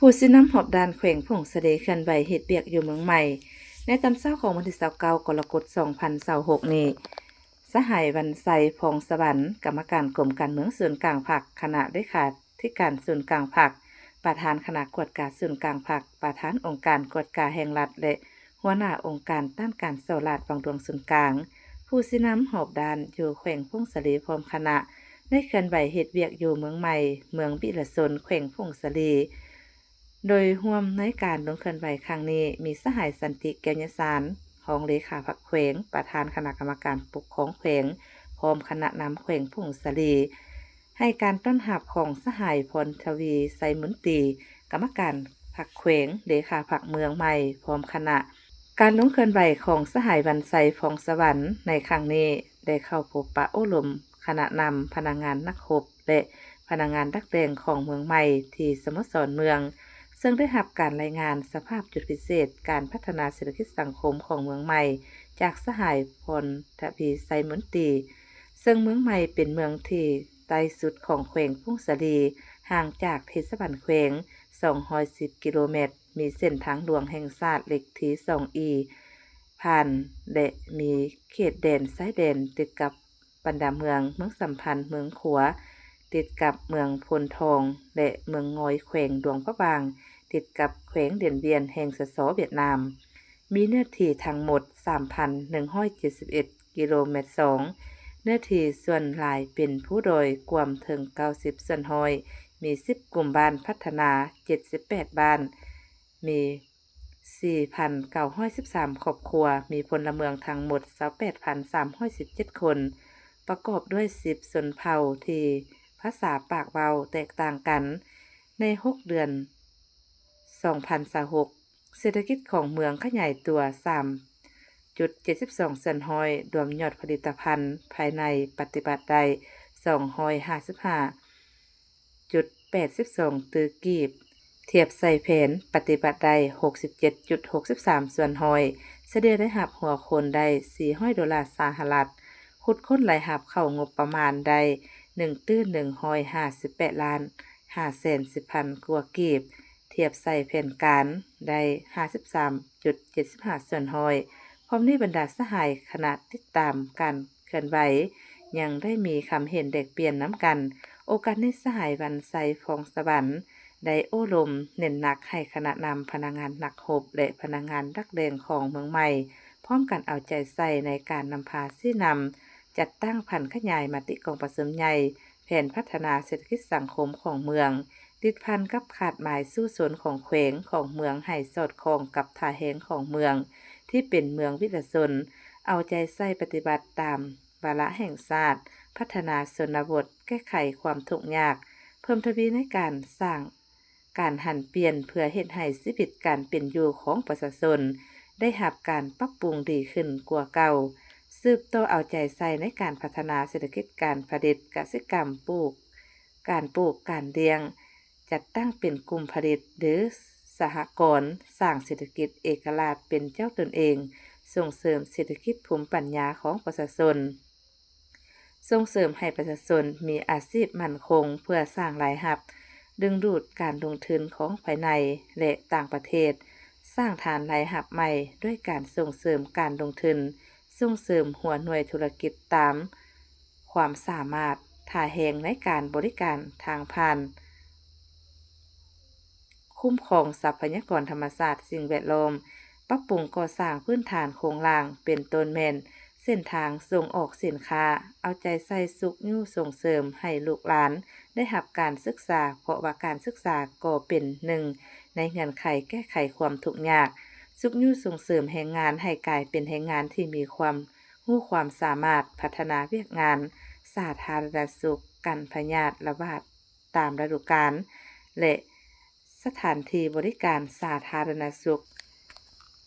ຜູ້ຊີ້ນຳຮອບດ້ານແຂວງຜົ້ງສາລີເຄື່ອນໄຫວເຮັດວຽກຢູ່ເມືອງໃໝ່. ໃນຕອນເຊົ້າຂອງວັນທີຊາວເກົ້າ ກໍລະກົດ ສອງພັນຊາວຫົກນີ້, ສະຫາຍ ວັນໄຊ ຟອງສະຫວັນ ກຳມະການກົມການເມືອງສູນກາງພັກ, ຄະນະເລຂາທິການສູນກາງພັກ, ປະທານຄະນະກວດກາສູນກາງພັກ, ປະທານອົງການກວດກາແຫ່ງລັດ ແລະ ຫົວໜ້າອົງການຕ້ານການສໍ້ລາດບັງຫຼວງສູນກາງ, ຜູ້ຊີ້ນຳຮອບດ້ານຢູ່ແຂວງຜົ້ງສາລີພ້ອມຄະນະ ໄດ້ເຄື່ອນໄຫວເຮັດວຽກຢູ່ເມືອງໃໝ່, ເມືອງວິລະຊົນ, ແຂວງຜົ້ງສາລີ. ໂດຍຮ່ວມໃນການລົງເຄື່ອນໄຫວຄັ້ງນີ້ ມີສະຫາຍ ສັນຕິ ແກ້ວຍະຊານ ຮອງເລຂາພັກແຂວງ, ປະທານຄະນະກຳມະການປົກຄອງແຂວງ, ພ້ອມຄະນະນຳແຂວງຜົ້ງສາລີ, ໃຫ້ການຕ້ອນຮັບຂອງສະຫາຍ ພອນທະວີ ໄຊມົນຕີ ກຳມະການພັກແຂວງ, ເລຂາພັກເມືອງໃໝ່ ພ້ອມຄະນະ. ການລົງເຄື່ອນໄຫວຂອງສະຫາຍ ວັນໄຊ ຟອງສະຫວັນ ໃນຄັ້ງນີ້ ໄດ້ເຂົ້າພົບປະໂອ້ລົມຄະນະນຳພະນັກງານນັກຮົບ ແລະ ພະນັກງານດັກແດ່ງຂອງເມືອງໃໝ່ ທີ່ສະໂມສອນເມືອງ, ເຊິ່ງໄດ້ຮັບການລາຍງານສະພາບຈຸດພິເສດການພັດທະນາເສດຖະກິດສັງຄົມຂອງເມືອງໃໝ່ ຈາກສະຫາຍ ພອນທະວີ ໄຊມົນຕີ, ເຊິ່ງເມືອງໃໝ່ເປັນເມືອງທີ່ໃຕ້ສຸດຂອງແຂວງຜົ້ງສາລີ, ຫ່າງຈາກເທດສະບານແຂວງ ສອງຮ້ອຍສິບກິໂລແມັດ, ມີເສັ້ນທາງຫຼວງແຫ່ງຊາດເລກທີ ສອງອີ ຜ່ານ ແລະ ມີເຂດແດນຊາຍແດນຕິດກັບບັນດາເມືອງ, ເມືອງສຳພັນ, ເມືອງຂົວ, ຕິດກັບເມືອງໂພນທອງ ແລະ ເມືອງງອຍ ແຂວງຫຼວງພະບາງ, ຕິດກັບແຂວງຫຼຽນວຽນ ແຫ່ງ ສສ ຫວຽດນາມ. ມີເນື້ອທີ່ທັງໝົດ ສາມພັນໜຶ່ງຮ້ອຍເຈັດສິບເອັດກິໂລແມັດສອງ, ເນື້ອທີ່ສ່ວນຫຼາຍເປັນພູດອຍ ກວມເຖິງເກົ້າສິບສ່ວນຮ້ອຍ, ມີສິບກຸ່ມບ້ານພັດທະນາ ເຈັດສິບແປດບ້ານ, ມີສີ່ພັນເກົ້າຮ້ອຍສິບສາມຄອບຄົວ, ມີພົນລະເມືອງທັງໝົດ ຊາວແປດພັນສາມຮ້ອຍສິບເຈັດຄົນ, ປະກອບດ້ວຍສິບຊົນເຜົ່າທີ່ພາສາປາກເວົ້າແຕກຕ່າງກັນ. ໃນຫົກເດືອນ ສອງພັນຊາວຫົກ ເສດຖະກິດຂອງເມືອງຂະຫຍາຍຕົວ ສາມຈຸດເຈັດສິບສອງສ່ວນຮ້ອຍ, ລວມຍອດຜະລິດຕະພັນພາຍໃນປະຕິບັດໄດ້ ສອງຮ້ອຍຫ້າສິບຫ້າຈຸດແປດສິບສອງຕື້ກີບ, ທຽບໃສ່ແຜນປະຕິບັດໄດ້ ຫົກສິບເຈັດຈຸດຫົກສິບສາມສ່ວນຮ້ອຍ, ສະເລ່ຍໄດ້ຮັບຫົວຄົນໄດ້ ສີ່ຮ້ອຍໂດລາສະຫະລັດ, ຂຸດຄົ້ນລາຍຮັບເຂົ້າງົບປະມານໄດ້ ໜຶ່ງຕື້ໜຶ່ງຮ້ອຍຫ້າສິບແປດລ້ານຫ້າແສນສິບພັນກວ່າກີບ, ທຽບໃສ່ແຜນການໄດ້ ຫ້າສິບສາມຈຸດເຈັດສິບຫ້າສ່ວນຮ້ອຍ. ພ້ອມນີ້ບັນດາສະຫາຍຄະນະຕິດຕາມການເຄື່ອນໄຫວ ຍັງໄດ້ມີຄຳເຫັນແລກປ່ຽນນຳກັນ. ໂອກາດນີ້ສະຫາຍ ວັນໄຊ ຟອງສະຫວັນ ໄດ້ໂອ້ລົມເນັ້ນໜັກໃຫ້ຄະນະນຳພະນັກງານນັກຮົບ ແລະ ພະນັກງານດັກແດ່ງຂອງເມືອງໃໝ່ ພ້ອມກັນເອົາໃຈໃສ່ໃນການນຳພາຊີ້ນຳ ຈັດຕັ້ງຜັນຂະຫຍາຍມະຕິກອງປະຊຸມໃຫຍ່ ແຜນພັດທະນາເສດຖະກິດສັງຄົມຂອງເມືອງ, ຕິດພັນກັບຄາດໝາຍສູ້ຊົນຂອງແຂວງ, ຂອງເມືອງໃຫ້ສອດຄ່ອງກັບທ່າແຮງຂອງເມືອງ ທີ່ເປັນເມືອງວິລະຊົນ, ເອົາໃຈໃສ່ປະຕິບັດຕາມວາລະແຫ່ງຊາດ, ພັດທະນາຊົນນະບົດ, ແກ້ໄຂຄວາມທຸກຍາກ, ເພີ່ມທະວີໃນການສ້າງ ການຫັນປ່ຽນເພື່ອເຮັດໃຫ້ຊີວິດການເປັນຢູ່ຂອງປະຊາຊົນໄດ້ຮັບການປັບປຸງດີຂຶ້ນກວ່າເກົ່າ, ສືບຕໍ່ເອົາໃຈໃສ່ໃນການພັດທະນາເສດຖະກິດການຜະລິດກະສິກຳປູກ, ການປູກ, ການລ້ຽງ, ຈັດຕັ້ງເປັນກຸ່ມຜະລິດ ຫຼື ສະຫະກອນ, ສ້າງເສດຖະກິດເອກະລາດເປັນເຈົ້າຕົນເອງ, ສົ່ງເສີມເສດຖະກິດພູມປັນຍາຂອງປະຊາຊົນ. ສົ່ງເສີມໃຫ້ປະຊາຊົນມີອາຊີບໝັ້ນຄົງເພື່ອສ້າງລາຍຮັບ, ດຶງດູດການລົງທຶນຂອງພາຍໃນ ແລະ ຕ່າງປະເທດ, ສ້າງຖານລາຍຮັບໃໝ່ດ້ວຍການສົ່ງເສີມການລົງທຶນ, ສົ່ງເສີມຫົວໜ່ວຍທຸລະກິດຕາມຄວາມສາມາດ, ທ່າແຮງໃນການບໍລິການທາງຜ່ານ, ຄຸ້ມຄອງຊັບພະຍາກອນທຳມະຊາດ, ສິ່ງແວດລ້ອມ, ປັບປຸງກໍ່ສ້າງພື້ນຖານໂຄງລ່າງ ເປັນຕົ້ນແມ່ນເສັ້ນທາງສົ່ງອອກສິນຄ້າ, ເອົາໃຈໃສ່ຊຸກຍູ້ສົ່ງເສີມໃຫ້ລູກຫຼານໄດ້ຮັບການສຶກສາ, ເພາະວ່າການສຶກສາກໍເປັນໜຶ່ງໃນເງື່ອນໄຂແກ້ໄຂຄວາມທຸກຍາກ, ຊຸກຍູ້ສົ່ງເສີມແຮງງານໃຫ້ກາຍເປັນແຮງງານທີ່ມີຄວາມຮູ້ຄວາມສາມາດ, ພັດທະນາວຽກງານສາທາລະນະສຸກ, ກັນພະຍາດລະບາດ ຕາມລະດູການ ແລະ ສະຖານທີ່ບໍລິການສາທາລະນະສຸກ,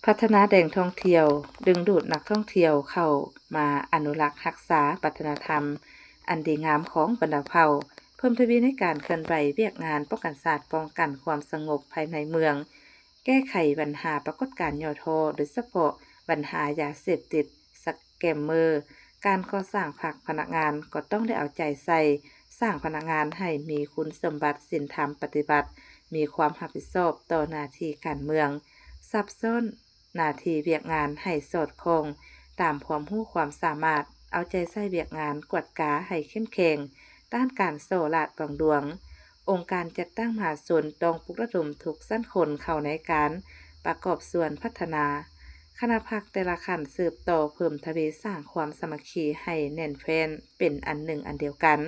ພັດທະນາແຫຼ່ງທ່ອງທ່ຽວ, ດຶງດູດນັກທ່ອງທ່ຽວເຂົ້າມາອະນຸລັກຮັກສາວັດທະນະທຳອັນດີງາມຂອງບັນດາເຜົ່າ, ເພີ່ມທະວີໃນການເຄື່ອນໄຫວວຽກງານປ້ອງກັນຊາດ, ປ້ອງກັນຄວາມສະຫງົບພາຍໃນເມືອງ, ແກ້ໄຂບັນຫາປາກົດການຫຍໍ້ທໍ້, ໂດຍສະເພາະບັນຫາຢາເສບຕິດ, ສະແກມເມີ, ການກໍ່ສ້າງພັກພະນັກງານກໍຕ້ອງໄດ້ເອົາໃຈໃສ່ສ້າງພະນັກງານໃຫ້ມີຄຸນສົມບັດສິນທຳປະຕິບັດ, ມີຄວາມຮັບຜິດຊອບຕໍ່ໜ້າທີ່ການເມືອງ, ສັບຊ້ອນໜ້າທີ່ວຽກງານໃຫ້ສອດຄ່ອງຕາມຄວາມຮູ້ຄວາມສາມາດ, ເອົາໃຈໃສ່ວຽກງານກວດກາໃຫ້ເຂັ້ມແຂງ ດ້ານການສໍ້ລາດບັງຫຼວງ. ອົງການຈັດຕັ້ງມະຫາຊົນຕ້ອງປຸກລະດົມທຸກຊັ້ນຄົນເຂົ້າໃນການປະກອບສ່ວນພັດທະນາ. ຄະນະພັກແຕ່ລະຂັ້ນສືບຕໍ່ເພີ່ມທະວີສ້າງຄວາມສາມັກຄີໃຫ້ແໜ້ນແຟ້ນເປັນອັນໜຶ່ງອັນດຽວກັນ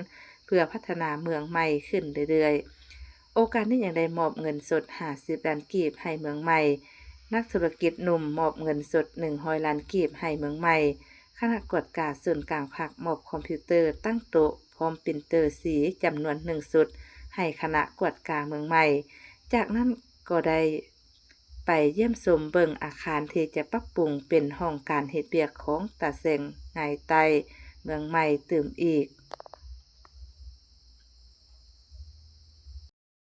ເພື່ອພັດທະນາເມືອງໃໝ່ຂຶ້ນເລື້ອຍໆ. ໂອກາດນີ້ຍັງໄດ້ມອບເງິນສົດຫ້າສິບລ້ານກີບໃຫ້ເມືອງໃໝ່, ນັກທຸລະກິດໜຸ່ມມອບເງິນສົດໜຶ່ງຮ້ອຍລ້ານກີບໃຫ້ເມືອງໃໝ່, ຄະນະກວດກາສູນກາງພັກມອບຄອມພິວເຕີຕັ້ງໂຕະ ພ້ອມປຣິນເຕີສີຈຳນວນໜຶ່ງຊຸດໃຫ້ຄະນະກວດກາເມືອງໃໝ່. ຈາກນັ້ນກໍໄດ້ໄປຢ້ຽມຊົມເບິ່ງອາຄານທີ່ຈະປັບປຸງເປັນຫ້ອງການເຮັດວຽກຂອງຕາແສງງາຍໃຕ້ເມືອງໃໝ່ຕື່ມອີກ.